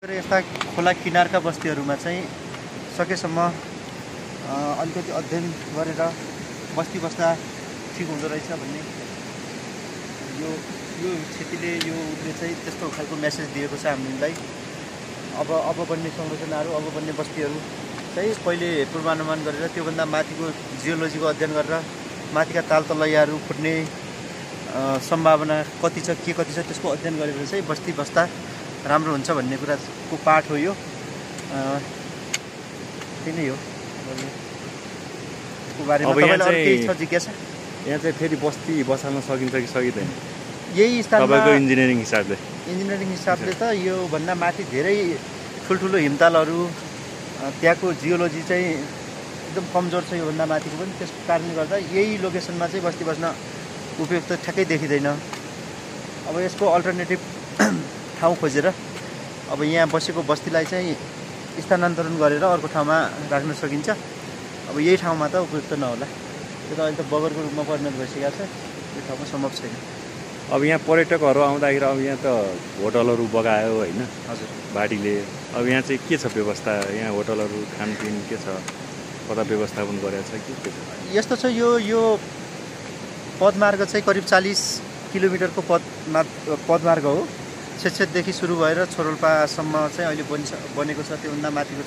यस्ता खोला किनारका बस्तीहरूमा चाहिँ सकेसम्म अलिकति अध्ययन गरेर बस्ती बस्दा ठिक हुँदो रहेछ भन्ने यो क्षतिले यो उसले चाहिँ त्यस्तो खालको मेसेज दिएको छ हामीलाई। अब बन्ने संरचनाहरू, अब बन्ने बस्तीहरू चाहिँ पहिले पूर्वानुमान गरेर त्योभन्दा माथिको जियोलोजीको अध्ययन गरेर माथिका तालतलैयाहरू फुट्ने सम्भावना कति छ, के कति छ त्यसको अध्ययन गरेर चाहिँ बस्ती बस्दा राम्रो हुन्छ भन्ने कुराको पाठ हो यो। त्यही नै हो। यसको बारेमा तपाईलाई अरु केही छ जिज्ञासा? यहाँ चाहिँ फेरि बस्ती बसाल्न सकिन्छ कि सकिँदैन? यही स्थानमा तपाईको इन्जिनियरिङ हिसाबले त यो भन्दा माथि धेरै ठुल्ठुलो हिमतालहरू, त्यहाँको जियोलोजी चाहिँ एकदम कमजोर छ यो भन्दा माथिको पनि। त्यसको कारणले गर्दा यही लोकेसनमा चाहिँ बस्ती बस्न उपयुक्त ठ्याक्कै देखिँदैन। अब यसको अल्टरनेटिभ ठाउँ खोजेर अब यहाँ बसेको बस्तीलाई चाहिँ स्थानान्तरण गरेर अर्को ठाउँमा राख्न सकिन्छ। अब यही ठाउँमा त उपयुक्त नहोला, त्यो त अहिले त बगरको रूपमा परिणत भइसकेको छ, यो ठाउँमा सम्भव छैन। अब यहाँ पर्यटकहरू आउँदाखेरि अब यहाँ त होटलहरू बगायो होइन? हजुर, बाढीले। अब यहाँ चाहिँ के छ व्यवस्था? यहाँ होटलहरू, खानपिन के छ? कता व्यवस्थापन गरेको छ के छ? यस्तो छ, यो पदमार्ग चाहिँ करिब 40 किलोमिटरको पदमार्ग हो। छेददेखि सुरु भएर छोरोल्पासम्म चाहिँ अहिले बनेको छ। त्योभन्दा माथिको